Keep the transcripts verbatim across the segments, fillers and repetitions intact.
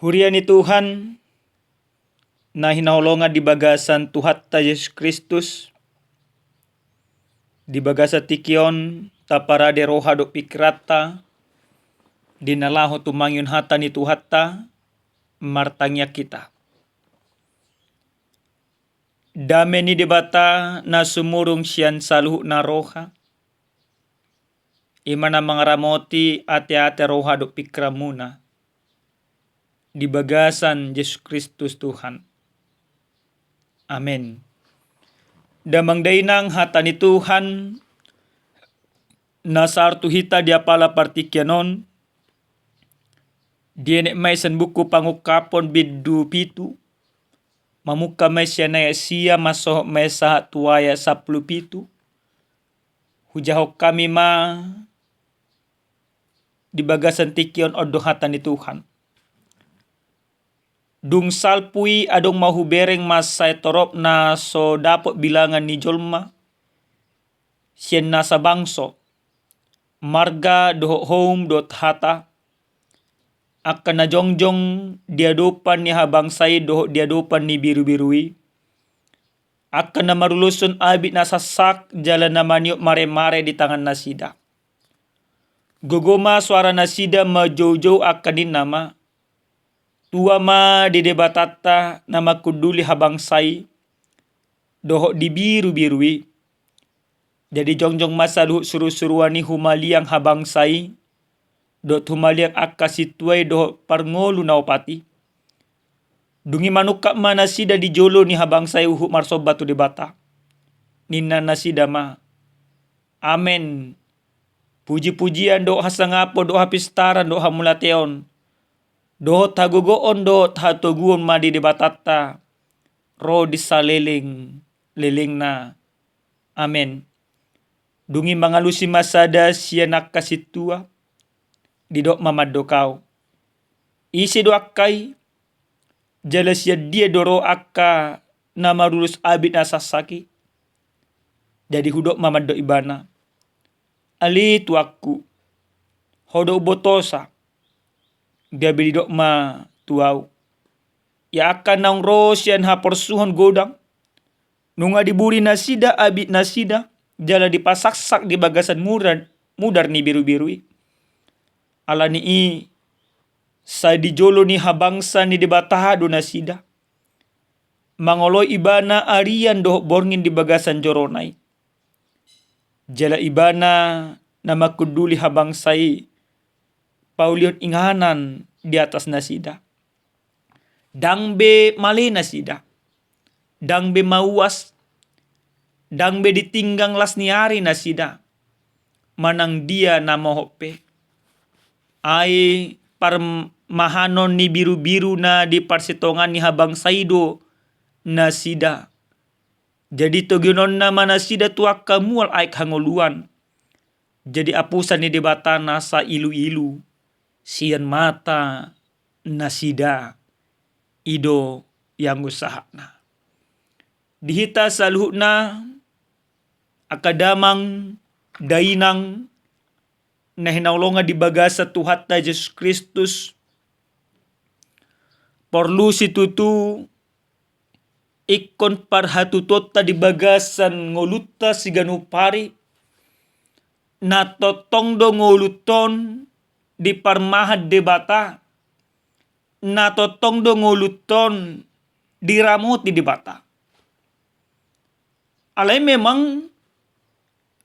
Huria ni Tuhan, na hinaholongan di bagasan Tuhanta Jesus Kristus, di bagasan tingki on taparade roha dohot pingkiranta di na laho tumangihon hata ni Tuhanta, martangiang hita. Dame ni Debata na sumurung sian saluhutna roha, i ma na mangaramoti ateate, roha dohot pingkiranmuna di bagasan Jesus Kristus Tuhan. Amen. Damang dainang, hata ni Tuhan na sahat tu hita di apala partingkian on, dienet ma i sian buku Pangungkapon bindu pitu, mamungka ma i sian ayat sia mansohot ma i sahat tu ayat sampulu pitu. Hujahahon hami ma di bagasan tingki on. On do hata ni Tuhan. Dung salpu i adong ma hubereng mansai torop na so dapot bilangan ni jolma sian nasa bangso, marga dohot houm dohot hata, angka na jongjong di adopan ni habangsa i dohot di adopan ni birubiru i, angka na maruloshon abit na saksak jala na maniop maremare di tangannasida. Gogo ma soaranasida manjoujou angka ninna ma: Tua ma di Debatanta na mangkunduli habangsa i dohot di birubiru i. Jadi jongjong ma saluhut surusuruan i humaliang habangsa i dohot humaliang angka sintua i dohot parngolu na opat i. Dung i manungkap ma nasida di jolo ni habangsa i huhut marsomba tu Debata. Ninna nasida ma: Amen. Pujipujian dohot hasangapon dohot hapistaran dohot hamauliateon dohot hagogoon dohot hatoguon ma di Debatanta ro di salelenglelengna. Amen. Dung i mangalusi ma sada sian angka sintua, didok ma mandok au: Ise do angka i? Jala sian dia do ro angka na marulos abit na saksak i? Jadi hudok ma mandok ibana: Ale tuanku, ho do umbotosa. Gabe didok ma tu au: Ia angka naung ro sian haporsuhon godang, nunga diburi nasida abit nasida jala dipasaksak di bagasan mudar, mudar ni birubiru i. Alani i, sai di jolo ni habangsa ni Debata do nasida, mangoloi ibana arian dohot borngin di bagasan jorona i. Jala ibana na mangkunduli habangsa i paulihon inganan di atas nasida. Ndang be male nasida, ndang be mauas, ndang be ditinggang las ni ari nasida, manang dia na mohop pe. Ai parmahanon ni birubiru na di parsitongaan ni habangsa i do nasida. Jadi togihononna ma nasida tu angka mual aek hangoluan. Jadi apusan ni Debata nasa iluilu sian mata nasida. I do ianggo sahatna. Di hita saluhutna, angka damang dainang na hinaholongan di bagasan Tuhanta Jesus Kristus, porlu situtu ingkon parhatutuonta di bagasan ngolunta siganup ari, na tongtong do ngolunta on diparmahan Debata, na tongtong do ngolunta on diramoti Debata. Alai memang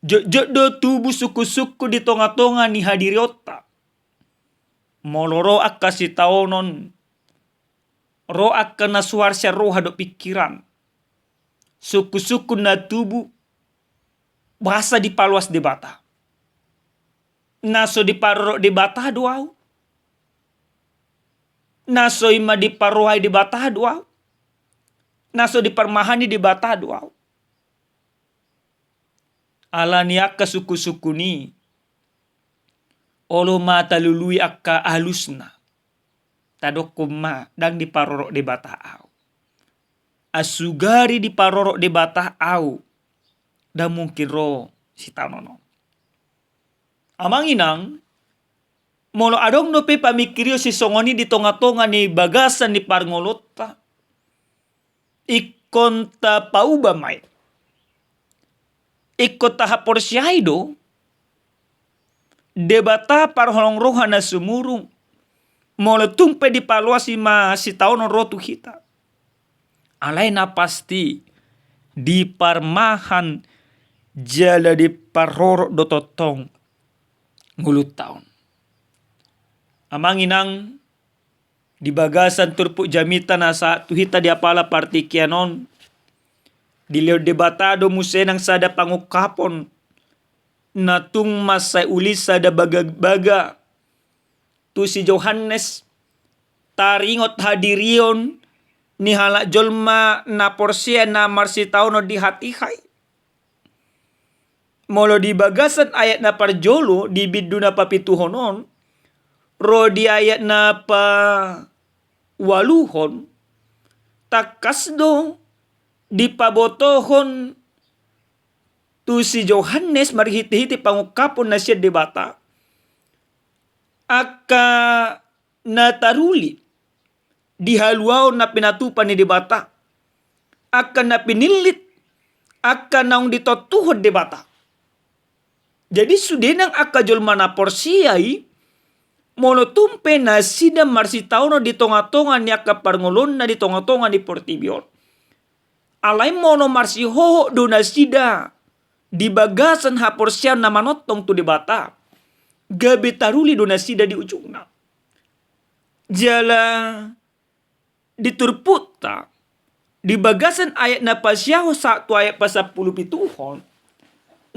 jotjot do tubu sungkunsungkun di tongatonga ni hadirionta. Molo ro angka sitaonon, ro angka na suar sian roha dohot pingkiran, sungkunsungkun na tubu, boasa dipaloas Debata? Na so diparorot Debata do au? Na so i ma diparrohai Debata do au? Na so diparmahani Debata do au? Alani angka sungkunsungkun i, olo ma talului angka alusna, tadokkon ma: Ndang diparorot Debata au. Asugari diparorot Debata au, ndang mungkin ro sitaonon on. Amang inang, Molo adong dope pamingkirion sisongon i di tonga-tonga ni bagasan ni parngoluonta, ingkon tapauba ma i. Ingkon tahaporseai do Debata parholong roha na sumurung, molo tung pe dipaloas i ma sitaonon ro tu hita. Alai na pasti, diparmahan jala diparorot do tongtong ngolunta on. Amang inang, di bagasan turpuk jamita na sahat tu hita di apala partingkian on, dilehon Debata do muse nang sada pangungkapon na tung mansai uli sada bagabaga tu si Johannes, taringot hadirion ni halak jolma na porsea na marsitaonon di hatiha i. Molo di bagasan ayat na parjolo di bindu na papituhon on, ro di ayat na paualuhon, tangkas do dipabotohon tu si Johannes marhite-hite pangungkapon na sian Debata, angka na taruli di haluaon na pinatupa ni Debata, angka na pinillit, angka naung ditontuhon Debata. Jadi sude nang angka jolma na porsea i, molo tung pe nasida marsitaonon di tonga-tonga ni angka parngoluonna di tonga-tonga ni portibi on. Alai molo marsihohot do nasida di bagasan haporseaon na manongtong tu Debata, gabe taruli do nasida di ujungna. Jala di turpukta, di bagasan ayat na pasiahon sahat tu ayat pasampulupituhon,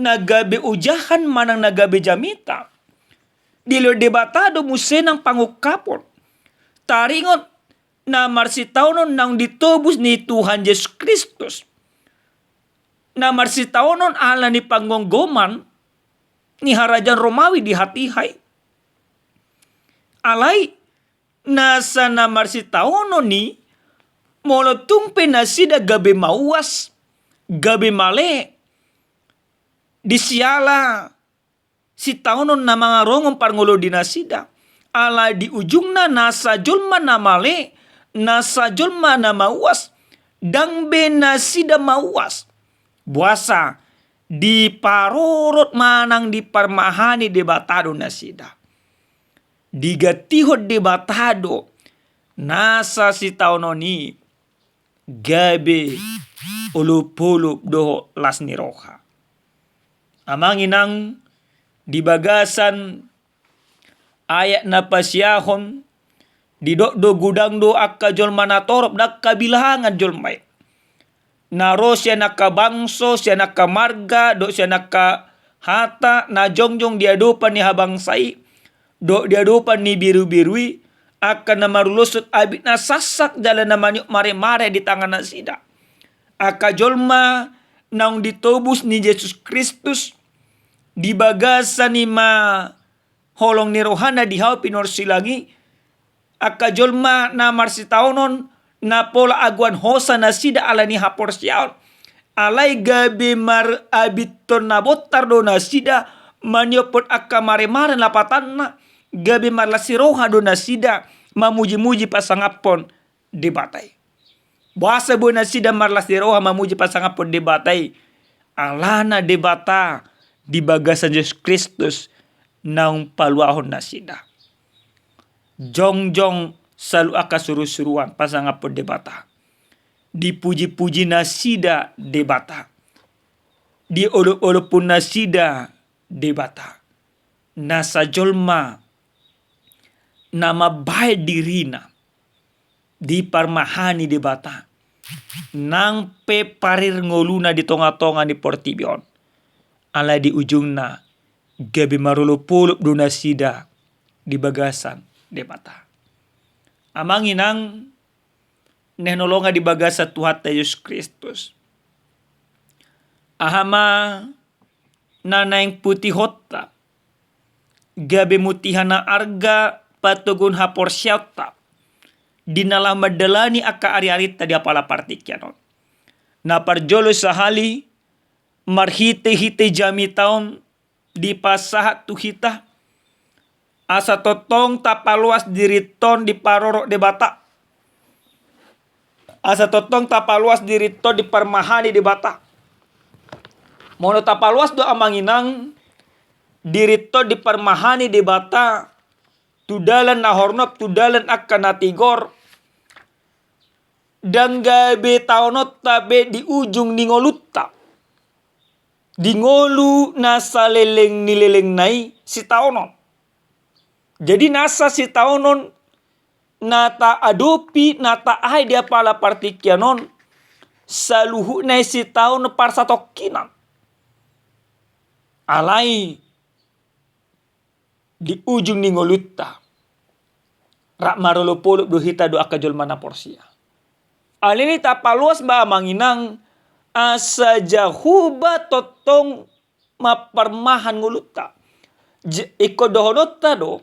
na gabe ojahan manang na gabe jamita, dilehon Debata do muse nang pangungkapon taringot na marsitaonon naung ditobus ni Tuhan Jesus Kristus, na marsitaonon ala ni panggomgoman ni harajaon Romawi di hatiha i. Alai nasa na marsitaonon i, molo tung pe nasida gabe mauas, gabe male, di siala sitaonon na mangarongon parngoluon di nasida. Ala di ujungna nasa jolma na male, nasa jolma na mauas, ndang be nasida mauas. Boasa? Diparorot manang diparmahani Debata do nasida. Digantihon Debata do nasa sitaonon i gabe olopolop dohot las ni roha. Amang inang, di bagasan ayat na pasiahon, didok do godang do angka jolma na torop, ndang habilangan jolma i. Na ro sian angka bangso, sian angka marga, dohot sian angka hata na jongjong di adopan ni habangsa i, dohot di adopan ni beruberu i, angka na maruloshon abit na saksak jala na maniop maremare di tangan nasida. Angka jolma naung ditobus ni Jesus Kristus di bagasan i ma holong ni rohana di hau pinarsilang i, angka jolma na marsitaonon na pola agoan hosa nasida ala ni haporseaon. Alai gabe marabithon na bontar do nasida, maniophon angka maremare lapatanna, gabe marlas ni roha do nasida mamujimuji pasangaphon Debata i. Boasa boi nasida marlas ni roha mamuji pasangaphon Debata i? Alana Debata di bagasan Jesus Kristus naung paluahon nasida. Jongjong saluhut angka surusuruan pasangaphon Debata. Dipujipuji nasida Debata. Diolopolophon nasida Debata. Nasa jolma na mambahen dirina diparmahani Debata, nang pe parir ngoluna di tongatonga ni portibi on, alai di ujungna gabe marolopolop do nasida di bagasan Debata. Amang inang na hinaholongan di bagasan Tuhanta Jesus Kristus, aha ma na naeng putihonta gabe mutiha na arga patoguhon haporseaonta di na laho mandalani angka ariarinta di apala partingkian on? Na parjolo sahali, marhitehite jamita on dipasahat tu hita Asa tongtong tapaloas dirinta on diparorot Debata. Asa tongtong tapaloas dirinta on diparmahani Debata. Molo tapaloas do amang inang dirinta on diparmahani Debata, tu dalan na hornop, tu dalan angka na tigor, ndang gabe taononta be di ujung ni ngolunta, di ngolu na saleleng ni lelengna i sitaonon. Jadi nasa sitaonon na taadopi, na taai di apala partingkian on, saluhutna i sitaonon parsatongkinan. Alai di ujung ni ngolunta, rap marolopolop do hita dohot angka jolma na porsea. Alani i tapaloas ma amang inang, asa Jahowa tongtong mamparmahan ngolunta. J-, ingkon dohononta do,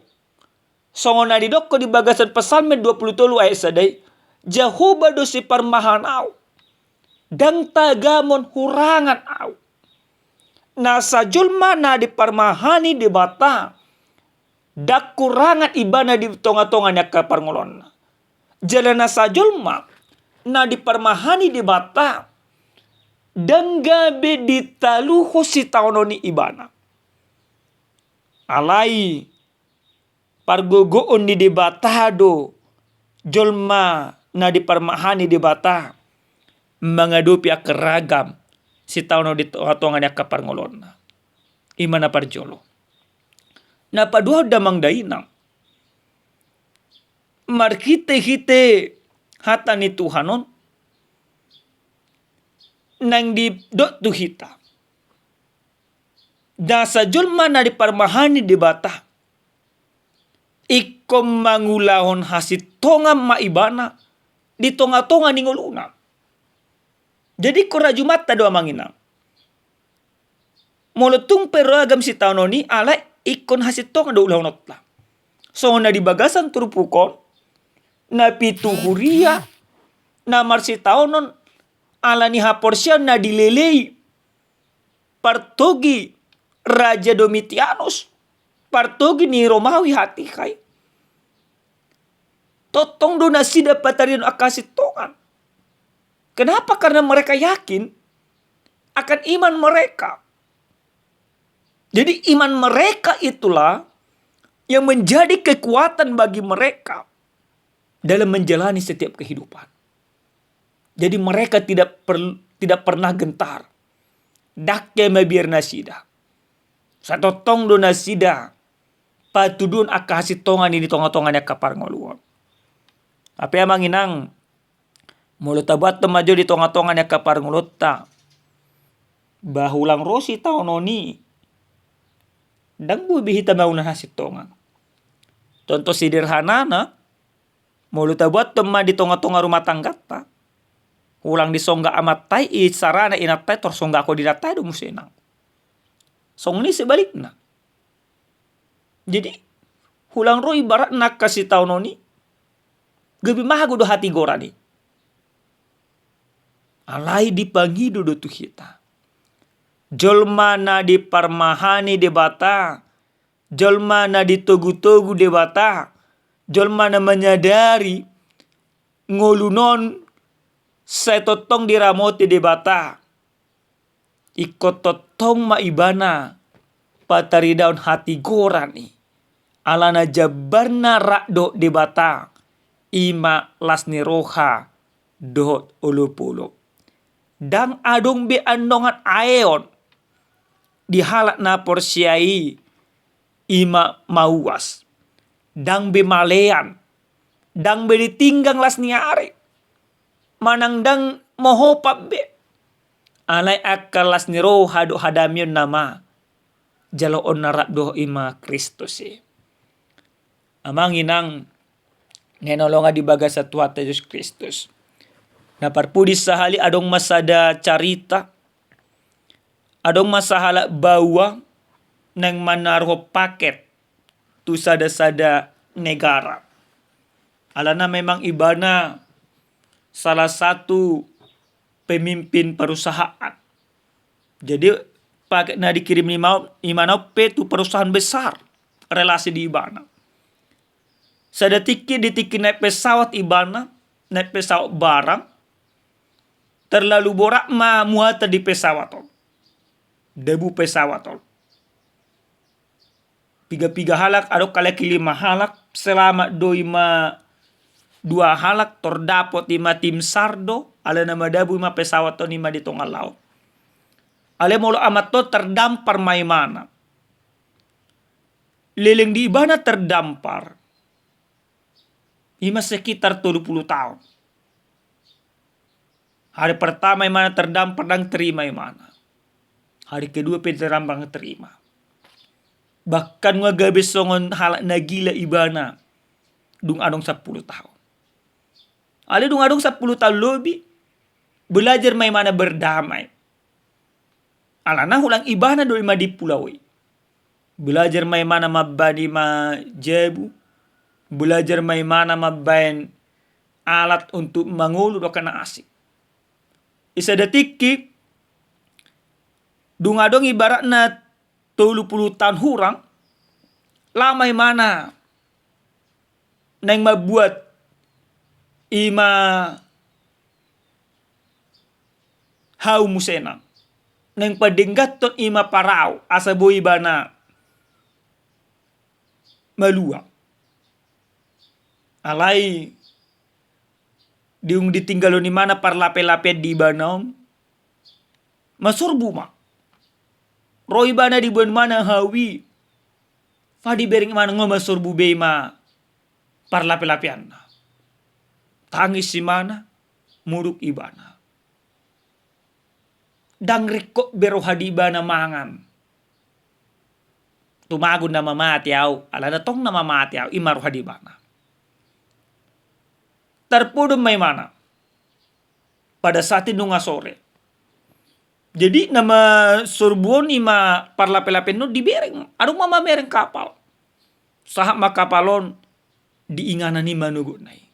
songon na didokkon di bagasan Psalmen dua pulu tolu ayat sada i, Jahowa do siparmahan ahu, ndang tagamon hurangan ahu. Nasa jolma na diparmahani Debata, ndang hurangan ibana di tongatonga ni angka parngoluonna. Jala nasa jolma na diparmahani Debata, ndang gabe ditaluhon sitaonon i ibana. Alai pargogoon ni Debata do jolma na diparmahani Debata mangadopi angka ragam sitaonon di tongatonga ni angka parngoluonna. I ma na parjolo. Na paduahon damang dainang, marhitehite hata ni Tuhan on naeng didok tu hita, nasa jolma na diparmahani Debata, ingkon mangulahon hasintongan ma ibana di tongatonga ni ngoluna. Jadi ingkon rajumanta do amang inang. Molo tung pe ragam sitaonon i, alai ingkon hasintongan do ulahononta. Songon na di bagasan turpuk on, na pitu huria na marsitaonon ala ni haporseaon na dilelei partogi Raja Domitianus, partogi ni Romawi hatiha i. Tongtong do nasida pataridahon angka hasintongan. Kenapa? Karena mereka yakin akan iman mereka. Jadi iman mereka itulah yang menjadi kekuatan bagi mereka dalam menjalani setiap kehidupan. Jadi mereka tidak per-, tidak pernah gentar. Ndang ke mabiar nasida. Sai tongtong do nasida patuduhon angka hasintongan i di tongatonga ni angka parngoluon. Hape amang inang, molo tabuathon ma jo di tongatonga ni angka parngoluonta, ba hulang ro sitaonon i, ndang boi be hita mangula hasintongan. Contoh sederhanana, molo tabuathon ma di tongatonga rumah tanggata, hulang disonggak amanta i, i sarana inanta i, tor songgak ho di inanta i do muse nang. Songon i sebalikna. Jadi hulang ro ibaratna angka sitaonon i, gabe mago do hatigoran i. Alai dipangido do tu hita, jolma na diparmahani Debata, jolma na ditogutogu Debata, jolma na manyadari ngoluna on sai tongtong diramoti Debata, ingkon tongtong ma ibana pataridahon hatigoran i. Alana jambarna rap dohot Debata, i ma las ni roha dohot olopolop. Ndang adong be andongan aeon di halak na porsea i, i ma mauas. Ndang be malean, ndang be ditinggang las ni ari, manang ndang mohopap be. Alai angka las ni roha dohot hadamion nama jaloonna rap dohot i ma Kristus i. Amang inang na hinaholongan di bagasan Tuhanta Jesus Kristus, na parpudi sahali, adong ma sada carita, adong ma sahalak baoa naeng manaruhon paket tu sada-sada negara. Alana memang ibana salah satu pemimpin perusahaan. Jadi paket na dikirim ni ma-, ibana on pe tu perusahaan besar relasi di ibana. Sada tingki, di tingki naik pesawat ibana, naik pesawat barang, terlalu borat ma muatan di pesawat on. Dabu pesawat on. Piga-piga halak, adong halak i lima halak, selamat do i ma dua halak, tordapot i ma tim sar do, alana madabu i ma pesawat on i ma di tonga laut. Alai molo amanta on terdampar ma imana. Leleng di ibana terdampar. I ma sekitar tolu pulu taon. Hari pertama imana terdampar ndang terima imana. Hari kedua pe terdampar ndang terima. Bahkan nunga gabe songon halak na gila ibana dung adong sampulu taon. Alai dung adong sampulu taon lobi, belajar ma imana berdamai. Alana hulang ibana do i ma di pulau i. Belajar ma imana mambaen i ma jabu. Belajar ma imana mambaen alat untuk mangolu dohot na asing. I sada tingki, dung adong ibaratna tolu pulu taon hurang, laho ma imana naeng mambuat i ma hau musena. Naeng padengganhon i ma parau, asa boi ibana malua. Alai dung ditinggalhon imana parlape-lapean di ibana on, masorbu ma. Ro ibana diboan imana hau i. Padibereng imana, nunga masorbu be i ma parlape-lapeanna. Tangis imana, muruk ibana. Ndang ringkot be roha di ibana mangan. Tumagon na mamate au, alana tong na mamate au, i ma roha di ibana. Tarpodom ma imana. Pada saat i nunga sore. Jadi na masorbu on i ma parlape-lapean on dibereng. Adong ma mamereng kapal. Sahat ma kapal on di inganan i manogotna i.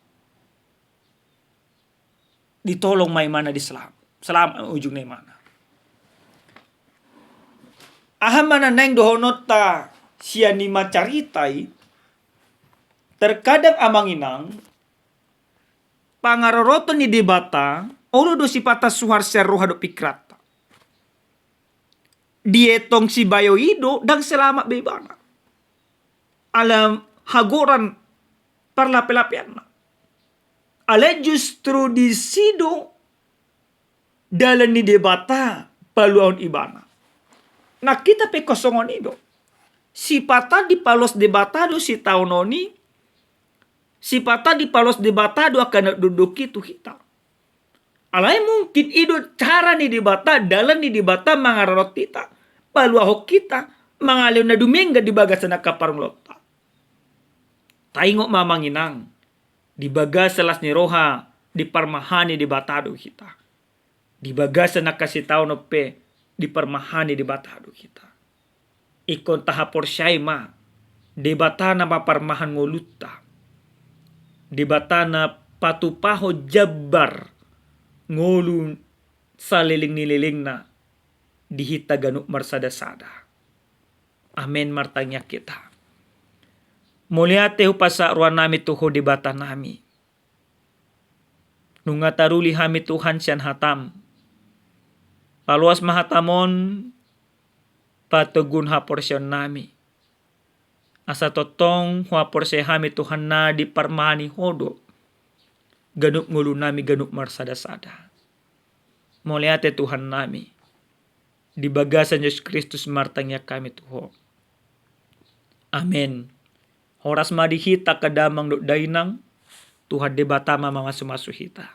Ditolong ma imana, diselamat. Selamat ujungna imana. Aha ma na naeng dohononta sian i ma carita i? Terkadang amang inang, pangaroroton ni Debata olo do sipata suhar sian roha dohot pikiranta. Dietong sibayo i do ndang selamat be ibana. Ala hagoran parlape-lapeanna. Alai justru disi do dalan ni Debata paluahon ibana. Nang hita pe songon i do. Sipata dipaloas Debata do sitaonon i. Sipata dipaloas Debata do angka na dokdok i tu hita. Alai mungkin i do cara ni Debata, dalan ni Debata mangarorot hita, paluahon hita, mangalehon na dumenggan di bagasan angka parngoluonta. Taingot ma amang inang, di bagasan las ni roha diparmahani Debata do hita. Di bagasan angka sitaonon pe diparmahani Debata do hita. Ingkon tahaporseai ma, Debata na maparmahan ngolunta. Debata na patupahon jambar ngolu saleleng ni lelengna di hita ganup marsada-sada. Amen, martangiang hita. Mauliate hupasahat rohanami tu Ho Debatanami. Nunga taruli hami Tuhan sian hatam. Paloas ma hatam on patoguhon haporseaonnami. Asa tongtong huhaporseai hami Tuhan na diparmahani Ho do ganup ngolunami ganup marsada-sada. Mauliate Tuhannami. Di bagasan Jesus Kristus martangiang hami tu Ho. Amen. Horas ma di hita angka damang dohot dainang, Tuhan Debata ma mamasu-masu hita.